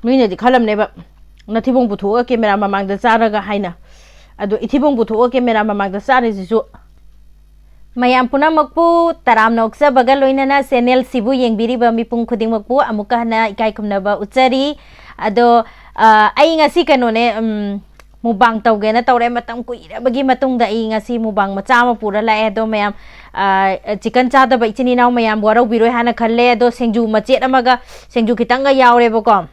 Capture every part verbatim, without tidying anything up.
ꯃꯤꯅꯗꯤ ꯈꯜꯂꯝꯅꯦꯕ, "ꯅꯊꯤꯕꯣꯡ ꯄꯨꯊꯣꯛꯑꯒ ꯀꯦꯃꯦꯔꯥ ꯃꯃꯥꯡꯗ ꯆꯥꯔꯒ" ꯍꯥꯏꯅ꯫ ꯑꯗꯣ ꯏꯊꯤꯕꯣꯡ ꯄꯨꯊꯣꯛꯑꯒ ꯀꯦꯃꯦꯔꯥ ꯃꯃꯥꯡꯗ ꯆꯥꯔꯤꯁꯤꯁꯨ꯫ ꯃꯌꯥꯝ ꯄꯨꯝꯅꯃꯛꯄꯨ ꯇꯔꯥꯝꯅ ꯑꯣꯛꯆꯕꯒ ꯂꯣꯏꯅꯅ ꯆꯦꯅꯦꯜꯁꯤꯕꯨ ꯌꯦꯡꯕꯤꯔꯤꯕ ꯃꯤꯄꯨꯝ ꯈꯨꯗꯤꯡꯃꯛꯄꯨ ꯑꯃꯨꯛꯀ ꯍꯟꯅ ꯏꯀꯥꯏ ꯈꯨꯝꯅꯕ ꯎꯠꯆꯔꯤ꯫ ꯑꯗꯣ, ꯑ, ꯑꯩ ꯉꯁꯤ ꯀꯩꯅꯣꯅꯦ, ꯎꯝ, ꯃꯨꯛꯕꯥꯡ ꯇꯧꯒꯦꯅ ꯇꯧꯔꯦ꯫ ꯃꯇꯝ ꯀꯨꯏꯔꯕꯒꯤ ꯃꯇꯨꯡꯗ ꯑꯩ ꯉꯁꯤ ꯃꯨꯛꯕꯥꯡ ꯃꯆꯥ ꯑꯃ ꯄꯨꯔ ꯂꯥꯛꯑꯦ꯫ ꯑꯗꯣ ꯃꯌꯥꯝ, ꯑ, ꯆꯤꯀꯟ ꯆꯥꯗꯕ ꯏꯆꯤꯟ ꯏꯅꯥꯎ ꯃꯌꯥꯝ ꯋꯥꯔꯧꯕꯤꯔꯣꯏ ꯍꯥꯏꯅ ꯈꯜꯂꯦ꯫ ꯑꯗꯣ ꯁꯤꯡꯖꯨ ꯃꯆꯦꯠ ꯑꯃꯒ, ꯁꯤꯡꯖꯨ ꯈꯤꯇꯪꯒ ꯌꯥꯎꯔꯦꯕꯀꯣ꯫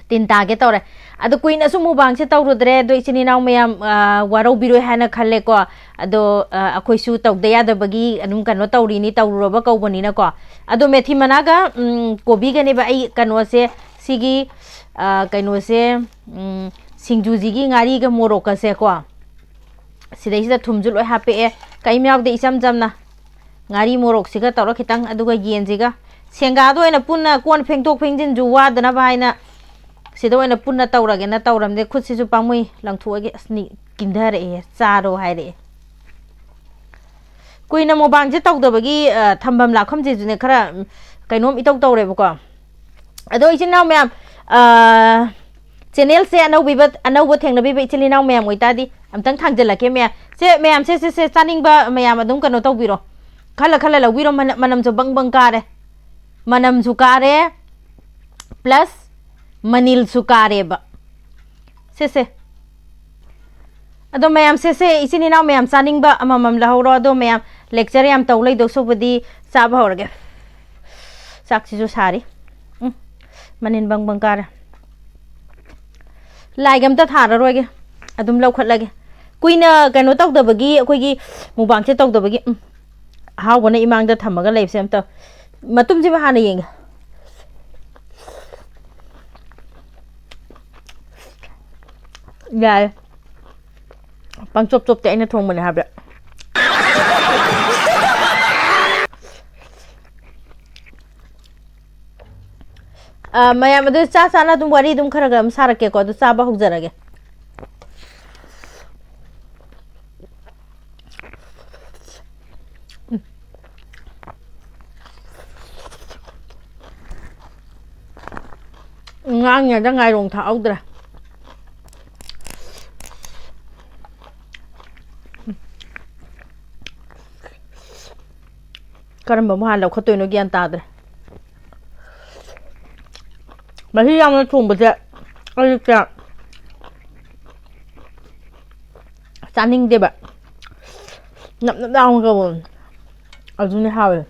ꯇꯤꯟ ꯇꯥꯒꯦ ꯇꯧꯔꯦ꯫ ꯑꯗꯣ ꯀꯨꯏꯅꯁꯨ ꯃꯨꯛꯕꯥꯡꯁꯦ ꯇꯧꯔꯨꯗ꯭ꯔꯦ꯫ ꯑꯗꯣ ꯏꯆꯤꯟ ꯏꯅꯥꯎ ꯃꯌꯥꯝ, ꯑ, ꯋꯥꯔꯧꯕꯤꯔꯣꯏ ꯍꯥꯏꯅ ꯈꯜꯂꯦꯀꯣ꯫ ꯑꯗꯣ, ꯑ, ꯑꯩꯈꯣꯏꯁꯨ ꯇꯧꯗ ꯌꯥꯗꯕꯒꯤ ꯑꯗꯨꯝ ꯀꯩꯅꯣ ꯇꯧꯔꯤꯅꯤ, ꯇꯧꯔꯨꯔꯕ ꯀꯧꯕꯅꯤꯅꯀꯣ꯫ ꯑꯗꯣ ꯃꯦꯊꯤ ꯃꯅꯥꯒ, ꯎꯝ, ꯀꯣꯕꯤꯒꯅꯦꯕ ꯑꯩ ꯀꯩꯅꯣꯁꯦ, ꯁꯤꯒꯤ, ꯑ, ꯀꯩꯅꯣꯁꯦ, ꯎꯝ, ꯁꯤꯡꯖꯨꯁꯤꯒꯤ ꯉꯥꯔꯤꯒ ꯃꯣꯔꯣꯛꯀꯁꯦꯀꯣ꯫ ꯁꯤꯗꯩꯁꯤꯗ ꯊꯨꯝꯁꯨ ꯂꯣꯏ ꯍꯥꯞꯄꯛꯑꯦ꯫ ꯀꯩꯝ ꯌꯥꯎꯗꯦ, ꯏꯆꯝ ꯆꯝꯅ꯫ ꯉꯥꯔꯤ ꯃꯣꯔꯣꯛꯁꯤꯒ ꯇꯧꯔ ꯈꯤꯇꯪ, ꯑꯗꯨꯒ ꯌꯦꯟꯁꯤꯒ꯫ ꯁꯦꯡꯒꯥꯗ ꯑꯣꯏꯅ ꯄꯨꯟꯅ ꯀꯣꯟ ꯐꯦꯡꯗꯣꯛ ꯐꯦꯡꯖꯤꯟꯁꯨ ꯋꯥꯗꯅꯕ ꯍꯥꯏꯅ ꯁꯤꯗ ꯑꯣꯏꯅ ꯄꯨꯟꯅ ꯇꯧꯔꯒꯦꯅ ꯇꯧꯔꯝꯗꯦ꯫ ꯈꯨꯠꯁꯤꯁꯨ ꯄꯥꯝꯃꯨꯏ, ꯂꯪꯊꯣꯛꯑꯒꯦ꯫ ꯑꯁ, ꯅꯤ-, ꯀꯤꯟꯊꯔꯛꯑꯦ, "ꯆꯥꯔꯣ" ꯍꯥꯏꯔꯛꯑꯦ꯫ ꯀꯨꯏꯅ ꯃꯨꯛꯕꯥꯡꯁꯦ ꯇꯧꯗꯕꯒꯤ, ꯑ, ꯊꯝꯐꯝ ꯂꯥꯛꯐꯝꯁꯤꯁꯨꯅꯦ ꯈꯔ, ꯎꯝ, ꯀꯩꯅꯣꯝ ꯏꯇꯧ ꯇꯧꯔꯦꯕꯀꯣ꯫ ꯑꯗꯣ ꯏꯆꯤꯟ ꯏꯅꯥꯎ ꯃꯌꯥꯝ, ꯑ, ꯆꯦꯅꯦꯜꯁꯦ ꯑꯅꯧꯕꯤꯕ-, ꯑꯅꯧꯕ ꯊꯦꯡꯅꯕꯤꯕ ꯏꯆꯤꯜ ꯏꯅꯥꯎ ꯃꯌꯥꯝ ꯑꯣꯏꯇꯥꯔꯗꯤ ꯑꯝꯇꯪ ꯊꯥꯡꯖꯜꯂꯛꯀꯦ ꯃꯌꯥꯝ꯫ ꯁꯦ ꯃꯌꯥꯝ, ꯁꯦ, ꯁꯦ, ꯁꯦ, ꯆꯥꯅꯤꯡꯕ ꯃꯌꯥꯝ ꯑꯗꯨꯝ ꯀꯩꯅꯣ ꯇꯧꯕꯤꯔꯣ꯫ ꯈꯜꯂ ꯈꯜꯂ ꯂꯧꯕꯤꯔꯣ꯫ ꯃꯅ-, ꯃꯅꯝꯁꯨ ꯕꯪ ꯕꯪ ꯀꯥꯔꯦ꯫ ꯃꯅꯝꯁꯨ ꯀꯥꯔꯦ, plus ꯃꯅꯤꯜꯁꯨ ꯀꯥꯔꯦꯕ꯫ ꯁꯦ, ꯁꯦ꯫ ꯑꯗꯣ ꯃꯌꯥꯝ, ꯁꯦ, ꯁꯦ, ꯏꯆꯤꯟ ꯏꯅꯥꯎ ꯃꯌꯥꯝ ꯆꯥꯅꯤꯡꯕ ꯑꯃꯃꯝ ꯂꯧꯍꯧꯔꯣ꯫ ꯑꯗꯣ ꯃꯌꯥꯝ lecture ꯌꯥꯝ ꯇꯧ ꯂꯩꯗꯧ ꯁꯔꯨꯛꯄꯨꯗꯤ ꯆꯥꯕ ꯍꯧꯔꯒꯦ꯫ ꯆꯥꯛꯁꯤꯁꯨ ꯁꯥꯔꯤ꯫ ꯎꯝ, ꯃꯅꯤꯟ ꯕꯪ ꯕꯪ ꯀꯥꯔꯦ꯫ ꯂꯥꯏꯒ ꯑꯝꯇ ꯊꯥꯔꯔꯣꯏꯒꯦ, ꯑꯗꯨꯝ ꯂꯧꯈꯠꯂꯒꯦ꯫ ꯀꯨꯏꯅ ꯀꯩꯅꯣ ꯇꯧꯗꯕꯒꯤ, ꯑꯩꯈꯣꯏꯒꯤ ꯃꯨꯛꯕꯥꯡꯁꯦ ꯇꯧꯗꯕꯒꯤ, ꯎꯝ, ꯑꯍꯥꯎꯕꯅ ꯏꯃꯥꯡꯗ ꯊꯝꯃꯒ ꯂꯩꯕꯁꯦ ꯑꯝꯇ, ꯃꯇꯨꯝꯁꯤꯃ ꯍꯥꯟꯅ ꯌꯦꯡꯒꯦ꯫ ꯌꯥꯏ꯫ ꯄꯪꯆꯣꯞ ꯆꯣꯞꯇꯦ, ꯑꯩꯅ ꯊꯣꯡꯕꯅꯦ ꯍꯥꯏꯕꯗ꯫ ꯑ, ꯃꯌꯥꯝ ꯑꯗꯨ ꯆꯥ ꯆꯥꯅ ꯑꯗꯨꯝ ꯋꯥꯔꯤ ꯑꯗꯨꯝ ꯈꯔ ꯈꯔ ꯑꯗꯨꯝ ꯁꯥꯔꯛꯀꯦꯀꯣ, ꯑꯗꯨ ꯆꯥꯕ ꯍꯧꯖꯔꯒꯦ꯫ ꯎꯝ꯫ ꯉꯥꯡꯉꯤꯉꯩꯗ ꯉꯥꯏꯔꯣꯡ ꯊꯥꯛꯍꯧꯗ꯭ꯔꯦ꯫ ꯀꯔꯝꯕ ꯑꯃꯨꯛ ꯍꯥꯟꯅ ꯂꯧꯈꯠꯇꯣꯏꯅꯣ ꯒ꯭ꯌꯥꯟ ꯇꯥꯗ꯭ꯔꯦ꯫ ꯃꯍꯤ ꯌꯥꯝꯅ ꯊꯣꯡꯕꯁꯦ ꯑꯩ ꯀꯌꯥ ꯆꯥꯅꯤꯡꯗꯦꯕ꯫ ꯅꯞ ꯅꯞ ꯂꯥꯎꯅ ꯇꯧꯕ ꯑꯗꯨꯅ ꯍꯥꯎꯋꯦ꯫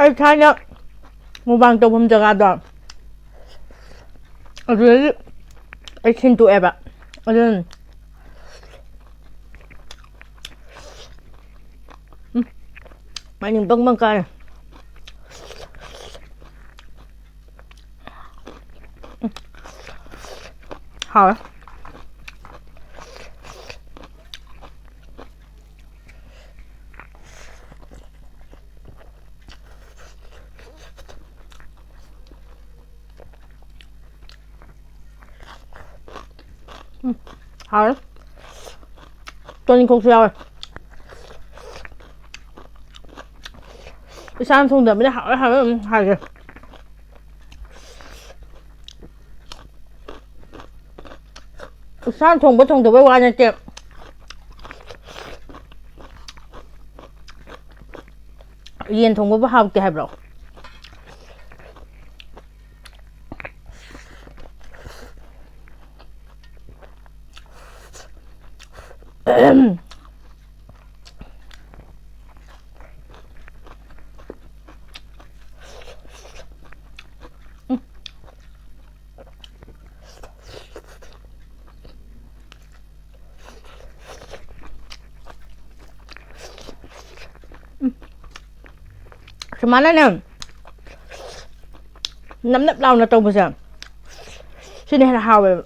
ꯑꯩ ꯊꯥꯏꯅ ꯃꯨꯛꯕꯥꯡ ꯇꯧꯐꯝ ꯖꯒꯥꯗꯣ ꯑꯗꯨꯗꯒꯤ ꯑꯩ ꯁꯤꯟꯗꯣꯛꯑꯦꯕ꯫ ꯑꯗꯨꯅ ꯎꯝ, ꯃꯅꯤꯡ ꯕꯪ ꯕꯪ ꯀꯥꯔꯦ꯫ ꯍꯥꯎꯋꯦ꯫ ꯎꯝ, ꯍꯥꯎꯔꯦ꯫ ꯇꯣꯅꯤꯡꯈꯣꯛꯁꯨ ꯌꯥꯎꯋꯦ꯫ ꯏꯁꯥꯅ ꯊꯣꯡꯖꯕꯅꯤꯅ ꯍꯥꯎꯋꯦ ꯍꯥꯎꯋꯦ ꯑꯗꯨꯝ ꯍꯥꯏꯒꯦ꯫ ꯏꯁꯥꯅ ꯊꯣꯡꯕ ꯊꯣꯡꯗꯕꯩ ꯋꯥ ꯅꯠꯇꯦ꯫ ꯌꯦꯟ ꯊꯣꯡꯕꯕꯨ ꯍꯥꯎꯇꯦ ꯍꯥꯏꯕ꯭ꯔꯣ? ꯁꯨꯃꯥꯏꯅꯅꯦ ꯅꯞ ꯅꯞ ꯂꯥꯎꯅ ꯇꯧꯕꯁꯦ ꯁꯤꯅ ꯍꯦꯟꯅ ꯍꯥꯎꯋꯦꯕ꯫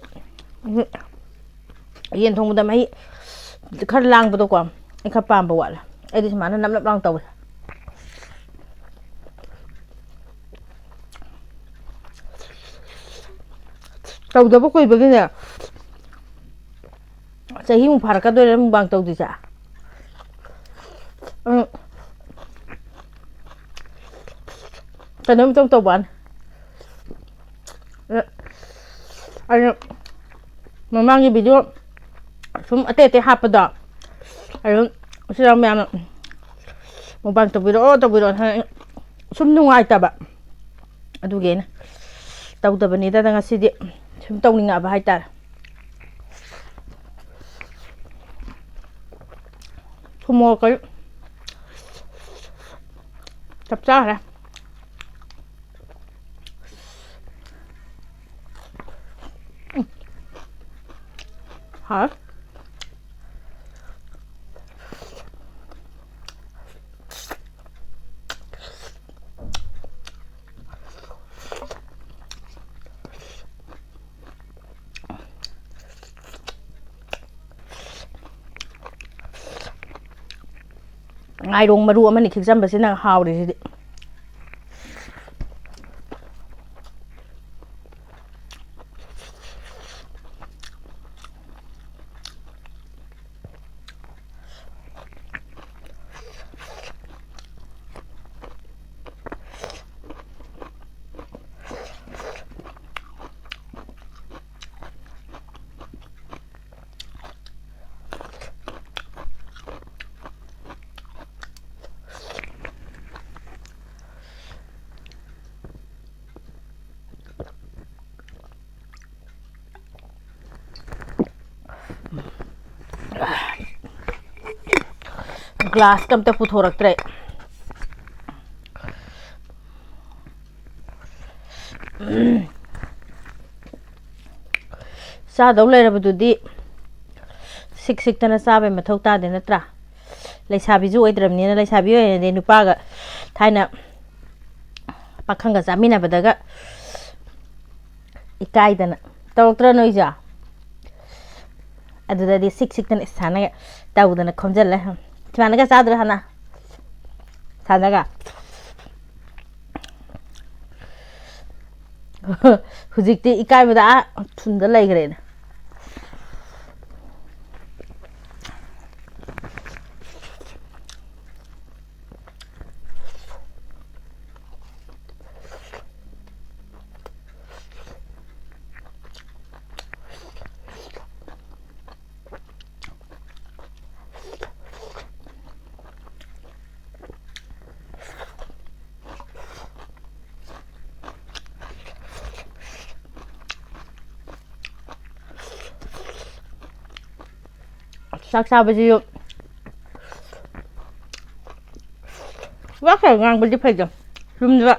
ꯌꯦꯟ ꯊꯣꯡꯕꯗ ꯃꯍꯤ ꯈꯔ ꯂꯥꯡꯕꯗꯣꯀꯣ ꯑꯩ ꯈꯔ ꯄꯥꯝꯕ ꯋꯥꯠꯂꯦ꯫ ꯑꯩꯗꯤ ꯁꯨꯃꯥꯏꯅ ꯅꯞ ꯅꯞ ꯂꯥꯎꯅ ꯇꯧꯋꯦ꯫ ꯇꯧꯗꯕ ꯀꯨꯏꯕꯒꯤꯅꯦ, ꯆꯍꯤꯃꯨꯛ ꯐꯥꯔꯛꯀꯗꯣꯏꯔꯦ mukbang ꯇꯧꯗ꯭ꯔꯤꯁꯦ. ꯎꯝ. ꯀꯩꯅꯣꯝ ꯏꯇꯧ ꯇꯧꯕ ꯋꯥꯅꯤ. ꯑ, ꯑꯩꯅ ꯃꯃꯥꯡꯒꯤ video ꯁꯨꯝ ꯑꯇꯩ ꯑꯇꯩ ꯍꯥꯞꯄꯗꯣ, ꯑꯗꯨꯝ ꯁꯤꯗ ꯃꯌꯥꯝꯅ mukbang ꯇꯧꯕꯤꯔꯛꯑꯣ, ꯇꯧꯕꯤꯔꯛꯑꯣ ꯍꯥꯏ. ꯁꯨꯝ ꯅꯨꯡꯉꯥꯏꯇꯕ, ꯑꯗꯨꯒꯤ ꯑꯩꯅ ꯇꯧꯗꯕꯅꯤꯗ. ꯑꯗ ꯉꯁꯤꯗꯤ ꯁꯨꯝ ꯇꯧꯅꯤꯡꯉꯛꯑꯕ ꯍꯥꯏꯇꯥꯔꯦ. ꯊꯨꯝ ꯃꯣꯔꯣꯛꯀ ꯆꯞ ꯆꯥꯈ꯭ꯔꯦ. ꯎꯝ. ꯍꯥꯎ. ꯉꯥꯏꯔꯣꯡ ꯃꯔꯨ ꯑꯃꯅꯤ ꯈꯤꯛꯆꯝꯕꯁꯤꯅ ꯍꯥꯎꯔꯤꯁꯤꯗꯤ꯫ Glass ꯀ ꯑꯝꯇ ꯄꯨꯊꯣꯔꯛꯇ꯭ꯔꯦ꯫ ꯆꯥꯗꯧ ꯂꯩꯔꯕꯗꯨꯗꯤ ꯁꯤꯛ ꯁꯤꯛꯇꯅ ꯆꯥꯕꯩ ꯃꯊꯧ ꯇꯥꯗꯦ ꯅꯠꯇ꯭ꯔꯥ? ꯂꯩꯁꯥꯕꯤꯁꯨ ꯑꯣꯏꯗ꯭ꯔꯕꯅꯤꯅ, ꯂꯩꯁꯥꯕꯤ ꯑꯣꯏꯔꯗꯤ ꯅꯨꯄꯥꯒ ꯊꯥꯏꯅ ꯄꯥꯈꯪꯒ ꯆꯥꯃꯤꯟꯅꯕꯗꯒ ꯏꯀꯥꯏꯗꯅ ꯇꯧꯔꯛꯇ꯭ꯔ ꯅꯣꯏꯁꯨ? ꯑꯗꯨꯗꯗꯤ ꯁꯤꯛ ꯁꯤꯛꯇꯅ ꯏꯁꯥꯅꯒ ꯇꯧꯗꯅ ꯈꯣꯝꯖꯤꯜꯂꯦ꯫ ꯁꯨꯃꯥꯏꯅꯒ ꯆꯥꯗ꯭ꯔꯣ ꯍꯥꯟꯅ? ꯁꯥꯟꯅꯒ꯫ ꯍꯧꯖꯤꯛꯇꯤ ꯏꯀꯥꯏꯕꯗ ꯑꯥ ꯊꯨꯟꯗ ꯂꯩꯈ꯭ꯔꯦꯅꯦ꯫ ꯆꯥꯛ ꯆꯥꯕꯁꯤꯁꯨ ꯋꯥ ꯈꯔ ꯉꯥꯡꯕꯗꯤ ꯐꯩꯗ꯫ ꯌꯨꯝꯗ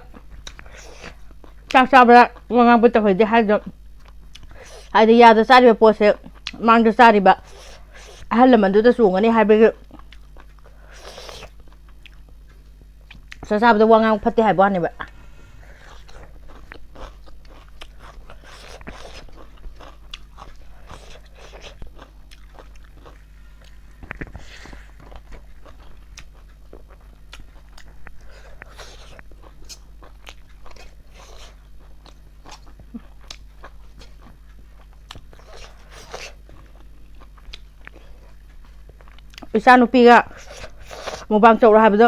ꯆꯥꯛ ꯆꯥꯕꯗ ꯋꯥ ꯉꯥꯡꯕ ꯇꯧꯍꯩꯗꯦ ꯍꯥꯏꯗꯣ, ꯍꯥꯏꯗꯤ ꯌꯥꯗ ꯆꯥꯔꯤꯕ ꯄꯣꯠꯁꯦ ꯃꯥꯡꯗ ꯆꯥꯔꯤꯕ ꯑꯍꯜ ꯂꯃꯟꯗꯨꯗ ꯆꯣꯡꯒꯅꯤ ꯍꯥꯏꯕꯒꯤ ꯆꯥꯛ ꯆꯥꯕꯗ ꯋꯥ ꯉꯥꯡꯕ ꯐꯠꯇꯦ ꯍꯥꯏꯕ ꯋꯥꯅꯦꯕ꯫ ꯏꯆꯥꯅꯨꯄꯤꯒ ꯃꯨꯛꯕꯥꯡ ꯇꯧꯔꯣ ꯍꯥꯏꯕꯗꯣ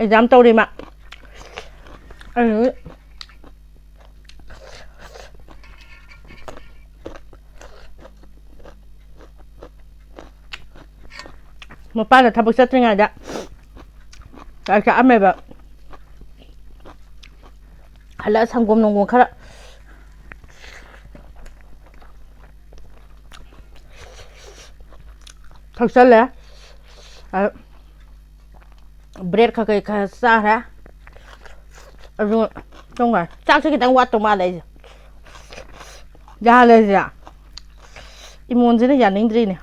ꯑꯦꯛꯖꯥꯝ ꯇꯧꯔꯤ ꯃꯥ꯫ ꯑꯗꯨꯗꯨꯒꯤ ꯃꯄꯥꯅ ꯊꯕꯛ ꯆꯠꯇ꯭ꯔꯤꯉꯩꯗ ꯆꯥꯛ ꯆꯥꯛꯑꯝꯃꯦꯕ꯫ ꯍꯜꯂꯛꯑ ꯁꯪꯒꯣꯝ ꯅꯣꯡꯒꯣꯝ ꯈꯔ ꯊꯛꯆꯜꯂꯦ꯫ ꯑ, ꯕ꯭ꯔꯦꯗ ꯈꯔ ꯀꯩ ꯈꯔ ꯆꯥꯈ꯭ꯔꯦ꯫ ꯑꯗꯨ ꯇꯨꯝꯈ꯭ꯔꯦ꯫ ꯆꯥꯛꯁꯦ ꯈꯤꯇꯪ ꯋꯥꯠꯇꯧ ꯃꯥꯜꯂꯦ ꯑꯩꯁꯦ꯫ ꯌꯥꯍꯜꯂꯁꯤꯔꯥ? ꯏꯃꯣꯟꯁꯤꯅ ꯌꯥꯅꯤꯡꯗ꯭ꯔꯤꯅꯦ꯫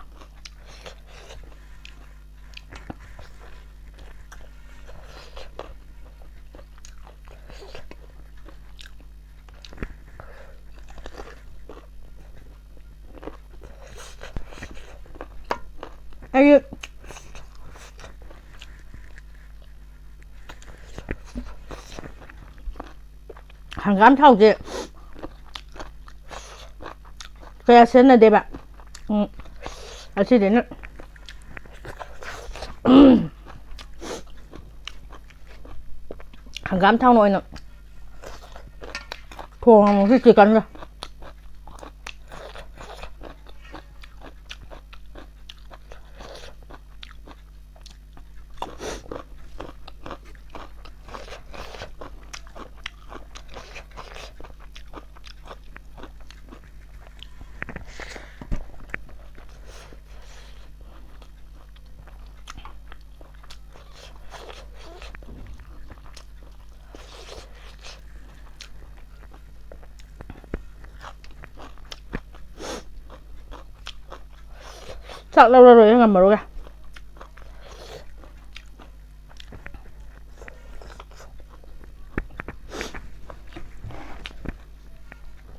ꯑꯩ ꯍꯪꯒꯥꯝ ꯊꯥꯎꯁꯦ ꯀꯌꯥ ꯁꯤꯖꯤꯟꯅꯗꯦꯕ꯫ ꯎꯝ, ꯑꯁꯤꯗꯅ ꯍꯪꯒꯥꯝ ꯊꯥꯎꯅ ꯑꯣꯏꯅ ꯊꯣꯡꯉꯁꯤ ꯆꯤꯛꯀꯟꯒ꯫ ꯆꯥꯛ ꯂꯧꯔꯔꯣꯏꯒꯦ, ꯉꯝꯃꯔꯣꯏꯒꯦ꯫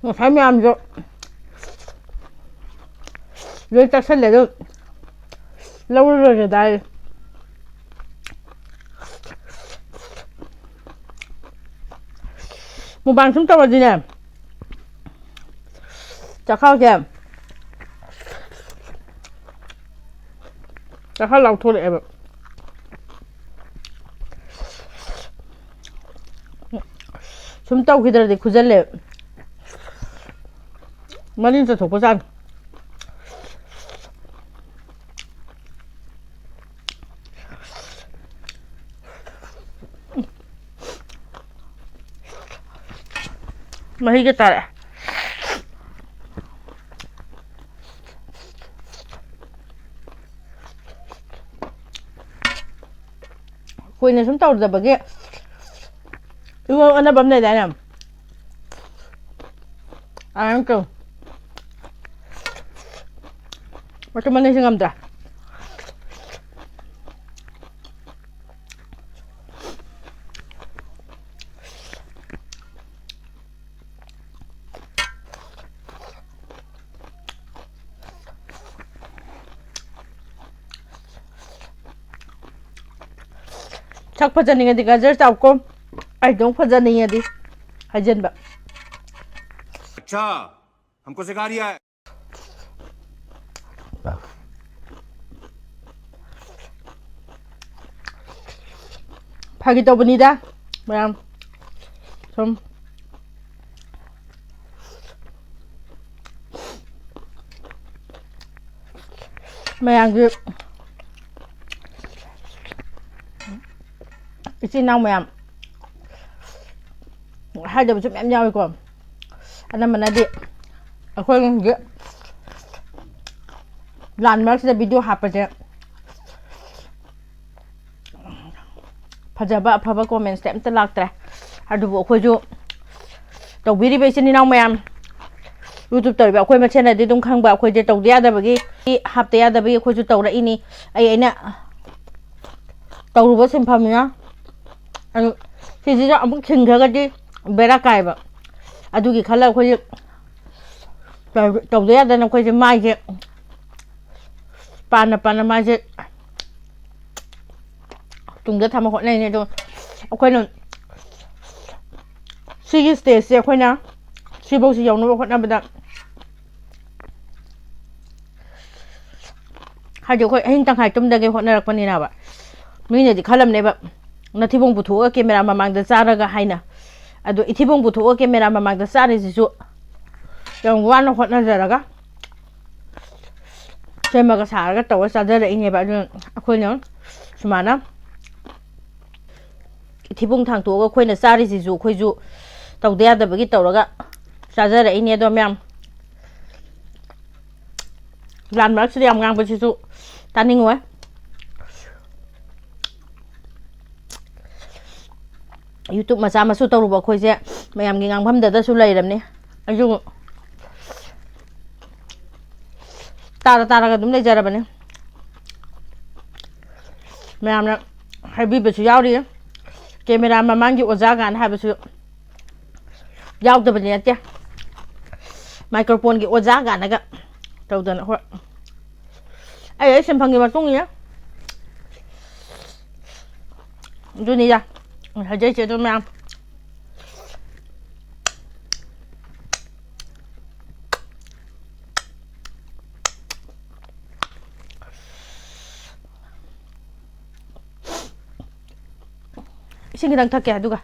ꯉꯁꯥꯏ ꯃꯌꯥꯝꯁꯨ ꯂꯣꯏ ꯆꯥꯁꯜꯂꯦ, ꯑꯗꯨ ꯂꯧꯔꯔꯣꯏꯒꯦ ꯗꯥꯏ꯫ ꯃꯨꯛꯕꯥꯡ ꯁꯨꯝ ꯇꯧꯔꯗꯤꯅꯦ, ꯆꯈꯥꯎꯁꯦ ꯆꯈꯥꯎ ꯂꯥꯎꯊꯣꯔꯛꯑꯦꯕ꯫ ꯁꯨꯝ ꯇꯧꯈꯤꯗ꯭ꯔꯗꯤ ꯈꯨꯖꯜꯂꯦ꯫ ꯃꯔꯤꯟ ꯆꯠꯊꯣꯛꯄ ꯆꯥꯡ꯫ ꯃꯍꯤꯒ ꯇꯥꯔꯛꯑꯦ꯫ ꯀꯨꯏꯅ ꯁꯨꯝ ꯇꯧꯗꯕꯒꯤ ꯏꯑꯣꯟ ꯑꯣꯟꯅꯕ ꯑꯃ ꯂꯩꯗꯥꯏꯅꯦ? ꯑꯗꯨꯃꯥꯏꯅ ꯇꯧ꯫ ꯃꯇꯨꯝ ꯑꯅꯤꯁꯤ ꯉꯝꯗ꯭ꯔꯦ꯫ ꯁꯛ ꯐꯖꯅꯤꯡꯉꯗꯤ ꯒꯖꯔ ꯆꯥꯎꯀꯣ꯫ ꯑꯩꯗꯧ ꯐꯖꯅꯤꯡꯉꯗꯤ꯫ ꯍꯥꯏꯖꯟꯕ꯫ अच्छा, हमको सिखा रिया है। ꯐꯥꯒꯤ ꯇꯧꯕꯅꯤꯗ ꯃꯌꯥꯝ꯫ ꯁꯨꯝ ꯃꯌꯥꯝꯒꯤ ꯏꯆꯤꯟ ꯏꯅꯥꯎ ꯃꯌꯥꯝ ꯍꯥꯏꯗꯕꯁꯨ ꯃꯌꯥꯝ ꯌꯥꯎꯏꯀꯣ꯫ ꯑꯅꯝꯕꯅꯗꯤ ꯑꯩꯈꯣꯏꯒꯤ ꯂꯥꯟ ꯃꯔꯛꯁꯤꯗ ꯚꯤꯗꯤꯑꯣ ꯍꯥꯞꯄꯁꯦ ꯐꯖꯕ ꯑꯐꯕ ꯀꯣꯃꯦꯟꯁꯇꯤ ꯑꯝꯇ ꯂꯥꯛꯇ꯭ꯔꯦ꯫ ꯑꯗꯨꯕꯨ ꯑꯩꯈꯣꯏꯁꯨ ꯇꯧꯕꯤꯔꯤꯕ ꯏꯆꯤꯟ ꯏꯅꯥꯎ ꯃꯌꯥꯝ, ꯌꯨꯇ꯭ꯌꯨꯕ ꯇꯧꯔꯤꯕ ꯑꯩꯈꯣꯏ ꯃꯁꯦꯟꯅꯗꯤ ꯑꯗꯨꯝ ꯈꯪꯕ, ꯑꯩꯈꯣꯏꯁꯦ ꯇꯧꯗ ꯌꯥꯗꯕꯒꯤ, ꯍꯥꯞꯇ ꯌꯥꯗꯕꯒꯤ ꯑꯩꯈꯣꯏꯁꯨ ꯇꯧꯔꯛꯏꯅꯤ꯫ ꯑꯩ ꯑꯩꯅ ꯇꯧꯔꯨꯕ ꯁꯤꯟꯐꯝꯅꯤꯅ꯫ ꯑꯗꯨ ꯁꯤꯁꯤꯁꯨ ꯑꯃꯨꯛ ꯊꯤꯡꯈ꯭ꯔꯒꯗꯤ ꯕꯦꯔꯥ ꯀꯥꯏꯕ꯫ ꯑꯗꯨꯒꯤ ꯈꯜꯂꯒ ꯑꯩꯈꯣꯏꯁꯦ ꯇꯧꯗ ꯌꯥꯗꯅ ꯑꯩꯈꯣꯏꯁꯦ ꯃꯥꯏꯁꯦ ꯄꯥꯟꯅ ꯄꯥꯟꯅ ꯃꯥꯏꯁꯦ ꯇꯨꯡꯗ ꯊꯝꯕ ꯍꯣꯠꯅꯩꯅꯦ꯫ ꯑꯗꯣ ꯑꯩꯈꯣꯏꯅ ꯁꯤꯒꯤ ꯁ꯭ꯇꯦꯖꯁꯦ ꯑꯩꯈꯣꯏꯅ ꯁꯤꯐꯧꯁꯤ ꯌꯧꯅꯕ ꯍꯣꯠꯅꯕꯗ ꯍꯥꯏꯗꯤ ꯑꯩꯈꯣꯏ ꯑꯍꯤꯡ ꯇꯪꯈꯥꯏ ꯇꯨꯝꯗꯒꯦ ꯍꯣꯠꯅꯔꯛꯄꯅꯤꯅꯕ꯫ ꯃꯤꯅꯗꯤ ꯈꯜꯂꯝꯅꯦꯕ, "ꯅꯊꯤꯕꯣꯡ ꯄꯨꯊꯣꯛꯑꯒ ꯀꯦꯃꯦꯔꯥ ꯃꯃꯥꯡꯗ ꯆꯥꯔꯒ" ꯍꯥꯏꯅ꯫ ꯑꯗꯣ ꯏꯊꯤꯕꯣꯡ ꯄꯨꯊꯣꯛꯑꯒ ꯀꯦꯃꯦꯔꯥ ꯃꯃꯥꯡꯗ ꯆꯥꯔꯤꯁꯤꯁꯨ ꯌꯥꯝ ꯋꯥꯅ ꯍꯣꯠꯅꯖꯔꯒ ꯁꯦꯝꯃꯒ ꯁꯥꯔꯒ ꯇꯧꯔ ꯆꯥꯖꯔꯛꯏꯅꯦꯕ꯫ ꯑꯗꯨꯅ ꯑꯩꯈꯣꯏꯅ ꯁꯨꯃꯥꯏꯅ ꯏꯊꯤꯕꯣꯡ ꯊꯥꯡꯇꯣꯛꯑꯒ ꯑꯩꯈꯣꯏꯅ ꯆꯥꯔꯤꯁꯤꯁꯨ ꯑꯩꯈꯣꯏꯁꯨ ꯇꯧꯗ ꯌꯥꯗꯕꯒꯤ ꯇꯧꯔꯒ ꯆꯥꯖꯔꯛꯏꯅꯦ꯫ ꯑꯗꯣ ꯃꯌꯥꯝ, ꯂꯥꯟ ꯃꯔꯛꯁꯤꯗ ꯌꯥꯝ ꯉꯥꯡꯕꯁꯤꯁꯨ ꯇꯥꯅꯤꯡꯉꯣꯏ꯫ ꯌꯨꯇ꯭ꯌꯨꯕ ꯃꯆꯥ ꯃꯁꯨ ꯇꯧꯔꯨꯕ ꯑꯩꯈꯣꯏꯁꯦ ꯃꯌꯥꯝꯒꯤ ꯉꯥꯡꯐꯝꯗꯗꯁꯨ ꯂꯩꯔꯕꯅꯤ꯫ ꯑꯩꯁꯨ ꯇꯥꯔ ꯇꯥꯔꯒ ꯑꯗꯨꯝ ꯂꯩꯖꯔꯕꯅꯤ꯫ ꯃꯌꯥꯝꯅ ꯍꯥꯏꯕꯤꯕꯁꯨ ꯌꯥꯎꯔꯤ, ꯀꯦꯃꯦꯔꯥ ꯃꯃꯥꯡꯒꯤ ꯑꯣꯖꯥ ꯀꯥꯏꯅ ꯍꯥꯏꯕꯁꯨ ꯌꯥꯎꯗꯕꯗꯤ ꯅꯠꯇꯦ꯫ ꯃꯥꯏꯀ꯭ꯔꯣꯐꯣꯟꯒꯤ ꯑꯣꯖꯥ ꯀꯥꯏꯅꯒ ꯇꯧꯗꯅ꯫ ꯍꯣꯏ, ꯑꯩ ꯑꯩ ꯁꯤꯟꯐꯝꯒꯤ ꯃꯇꯨꯡ ꯏꯟꯅ ꯑꯗꯨꯅꯤꯗ ꯍꯥꯏꯖꯩꯁꯦ꯫ ꯑꯗꯨ ꯃꯌꯥꯝ ꯏꯁꯤꯡ ꯈꯤꯇꯪ ꯊꯛꯀꯦ ꯑꯗꯨꯒ꯫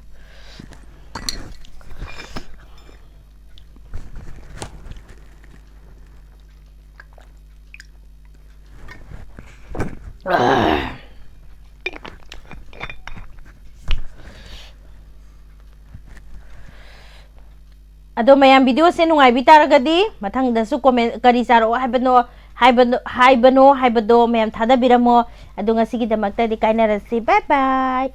ꯑꯗꯣ ꯃꯌꯥꯝ, video ꯁꯦ ꯅꯨꯡꯉꯥꯏꯕꯤ ꯇꯥꯔꯒꯗꯤ ꯃꯊꯪꯗꯁꯨ comment ꯀꯔꯤ ꯆꯥꯔꯛꯑꯣ ꯍꯥꯏꯕꯅꯣ, ꯍꯥꯏꯕꯅꯣ, ꯍꯥꯏꯕꯅꯣ ꯍꯥꯏꯕꯗꯣ ꯃꯌꯥꯝ ꯊꯥꯗꯕꯤꯔꯝꯃꯣ꯫ ꯑꯗꯣ ꯉꯁꯤꯒꯤꯗꯃꯛꯇꯗꯤ ꯀꯥꯏꯅꯔꯁꯤ꯫ Bye bye꯫